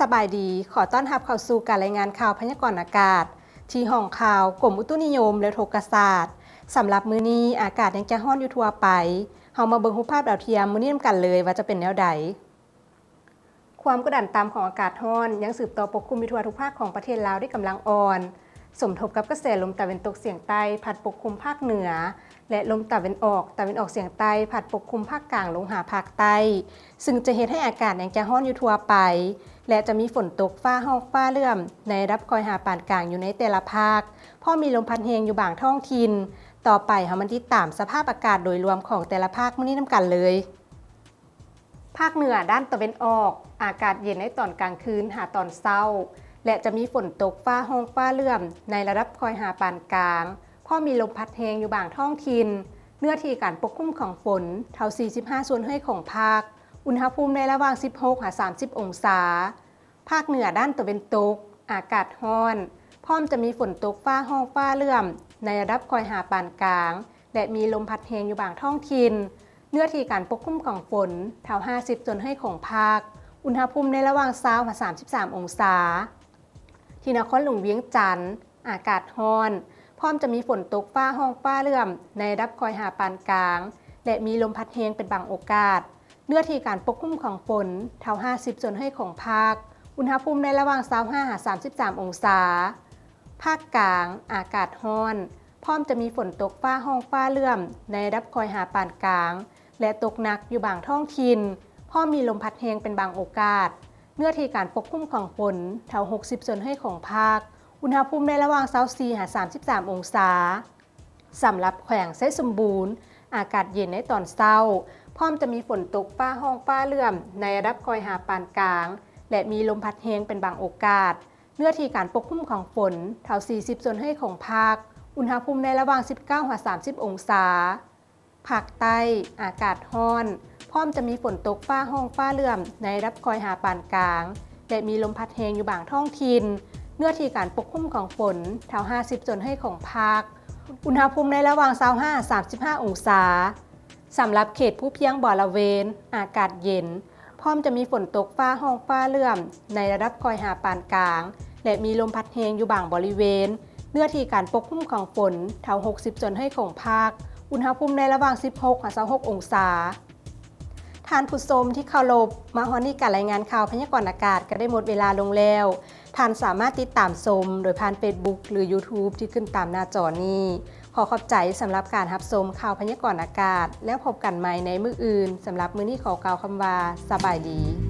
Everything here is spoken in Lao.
ສະບາຍດີ, ຂໍຕ້ອນຮັບເຂົ້າສູ່ການລາຍງານຂ່າວພະຍາກອນອາກາດ ທີ່ຫ້ອງຂ່າວກົມອຸຕຸນິຍົມ ແລະ ອຸທົກກະສາດ. ສຳລັບມື້ນີ້ ອາກາດຍັງຈະຮ້ອນຢູ່ທົ່ວໄປ. ເຮົາມາເບິ່ງຮູບພາບດາວທຽມມື້ນີ້ນຳກັນເລີຍວ່າຈະເປັນແນວໃດ. ຄວາມກົດດັນຕ່ຳຂອງອາກາດຮ້ອນຍັງສືບຕໍ່ປົກຄຸມຢູ່ທົ່ວທຸກພາກຂອງປະເທດລາວດ້ວຍກຳລັງອ່ອນ, ສົມທົບກັບກະແສລົມຕາເວັນຕົກສຽງໃຕ້ພັດປົກຄຸມພາກເໜືອ ແລະ ລົມຕາເວັນອອກ, ຕາເວັນອອກສຽງໃຕ້ພັດປົກຄຸມພາກກາງລົງຫາພາກໃຕ້, ຊຶ່ງຈະເຮັດໃຫ້ອາກາດຍັງຈະຮ້ອນຢູ່ທົ່ວໄປ ແລະ ຈະມີຝົນຕົກຟ້າຮ້ອງຟ້າເຫຼື້ອມໃນລະດັບຄ່ອຍຫາປານກາງຢູ່ໃນແຕ່ລະພາກ, ພ້ອມມີລົມພັດແຮງຢູ່ບາງທ້ອງຖິ່ນ. ຕໍ່ໄປເຮົາມາຕິດຕາມສະພາບອາກາດໂດຍລວມຂອງແຕ່ລະພາກມື້ນີ້ນຳກັນເລີຍ. ພາກເໜືອດ້ານຕາເວັນອອກ ອາກາດເຢັນໃນຕອນກາງຄືນຫາຕອນເຊົ້າ ແລະ ຈະມີຝົນຕົກຟ້າຮ້ອງຟ້າເຫຼື້ອມໃນລະດັບຄ່ອຍຫາປານກາງ, ພ້ອມມີລົມພັດແຮງຢູ່ບາງທ້ອງຖິ່ນ. ເນື້ອທີ່ການປົກຄຸມຂອງຝົນເທົ່າສີ່ສິບຫ້າສ່ວນຮ້ອຍຂອງພາກ, ອຸນຫະພູມໃນລະຫວ່າງສິບຫົກຫາສາມສິບອົງສາ. ພາກເໜືອດ້ານຕາເວັນຕົກ ອາກາດຮ້ອນ, ພ້ອມຈະມີຝົນຕົກຟ້າຮ້ອງຟ້າເຫຼື້ອມໃນລະດັບຄ່ອຍຫາປານກາງ ແລະ ມີລົມພັດແຮງຢູ່ບາງທ້ອງຖິ່ນ. ເນື້ອທີ່ການປົກຄຸມຂອງຝົນເທົ່າຫ້າສິບສ່ວນຮ້ອຍຂອງພາກ, ອຸນຫະພູມໃນລະຫວ່າງຊາວຫາສາມສິບສາມອົງສາ. ທີ່ນະຄອນຫຼວງວຽງຈັນ ອາກາດຮ້ອນ, ພ້ອມຈະມີຝົນຕົກຟ້າຮ້ອງຟ້າເຫຼື້ອມໃນລະດັບຄ່ອຍຫາປານກາງ ແລະ ມີລົມພັດແຮງເປັນບາງໂອກາດ. ເນື້ອທີ່ການປົກຄຸມຂອງຝົນເທົ່າຫ້າສິບສ່ວນຮ້ອຍຂອງພາກ, ອຸນຫະພູມໃນລະຫວ່າງຊາວຫ້າຫາສາມສິບສາມອົງສາ. ພາກກາງ ອາກາດຮ້ອນ, ພ້ອມຈະມີຝົນຕົກຟ້າຮ້ອງຟ້າເຫຼື້ອມໃນລະດັບຄ່ອຍຫາປານກາງ ແລະ ຕົກໜັກຢູ່ບາງທ້ອງຖິ່ນ, ພ້ອມມີລົມພັດແຮງເປັນບາງໂອກາດ. ເນື້ອທີ່ການປົກຄຸມຂອງຝົນເທົ່າຫົກສິບສ່ວນຮ້ອຍຂອງພາກ, ອຸນຫະພູມໃນລະຫວ່າງຊາວສີ່ຫາສາມສິບສາມອົງສາ. ສຳລັບແຂວງໄຊສົມບູນ ອາກາດເຢັນໃນຕອນເຊົ້າ, ພ້ອມຈະມີຝົນຕົກຟ້າຮ້ອງຟ້າເຫຼື້ອມໃນລະດັບຄ່ອຍຫາປານກາງ ແລະ ມີລົມພັດແຮງເປັນບາງໂອກາດ. ເນື້ອທີ່ການປົກຄຸມຂອງຝົນເທົ່າສີ່ສິບສ່ວນຮ້ອຍຂອງພາກ, ອຸນຫະພູມໃນລະຫວ່າງສິບເກົ້າຫາສາມສິບອົງສາ. ພາກໃຕ້ ອາກາດຮ້ອນ, ພ້ອມຈະມີຝົນຕົກຟ້າຮ້ອງຟ້າເຫຼື້ອມໃນລະດັບຄ່ອຍຫາປານກາງ ແລະ ມີລົມພັດແຮງຢູ່ບາງທ້ອງຖິ່ນ. ເນື້ອທີ່ການປົກຄຸມຂອງຝົນເທົ່າຫ້າສິບສ່ວນຮ້ອຍຂອງພາກ, ອຸນຫະພູມໃນລະຫວ່າງຊາວຫ້າຫາສາມສິບຫ້າອົງສາ. ສຳລັບເຂດພູພຽງບໍລະເວນ ອາກາດເຢັນ, ພ້ອມຈະມີຝົນຕົກຟ້າຮ້ອງຟ້າເຫຼື້ອມໃນລະດັບຄ່ອຍຫາປານກາງ ແລະ ມີລົມພັດແຮງຢູ່ບາງບໍລິເວນ. ເນື້ອທີ່ການປົກຄຸມຂອງຝົນເທົ່າຫົກສິບສ່ວນຮ້ອຍຂອງພາກ, ອຸນຫະພູມໃນລະຫວ່າງສິບຫົກຫາຊາວຫົກອົງສາ. ທ່ານຜູ້ຊົມທີ່ເຄົາລົບ, ມາຮອດນີ້ການລາຍງານຂ່າວພະຍາກອນອາກາດກໍໄດ້ໝົດເວລາລົງແລ້ວ. ທ່ານສາມາດຕິດຕາມຊົມໂດຍຜ່ານເຟສບຸກ ຫຼື ຢູທູບ ທີ່ຂຶ້ນຕາມໜ້າຈໍນີ້. ຂໍຂອບໃຈສຳລັບການຮັບຊົມຂ່າວພະຍາກອນອາກາດ, ແລ້ວພົບກັນໃໝ່ໃນມື້ອື່ນ. ສຳລັບມື້ນີ້ຂໍກ່າວຄຳວ່າ ສະບາຍດີ.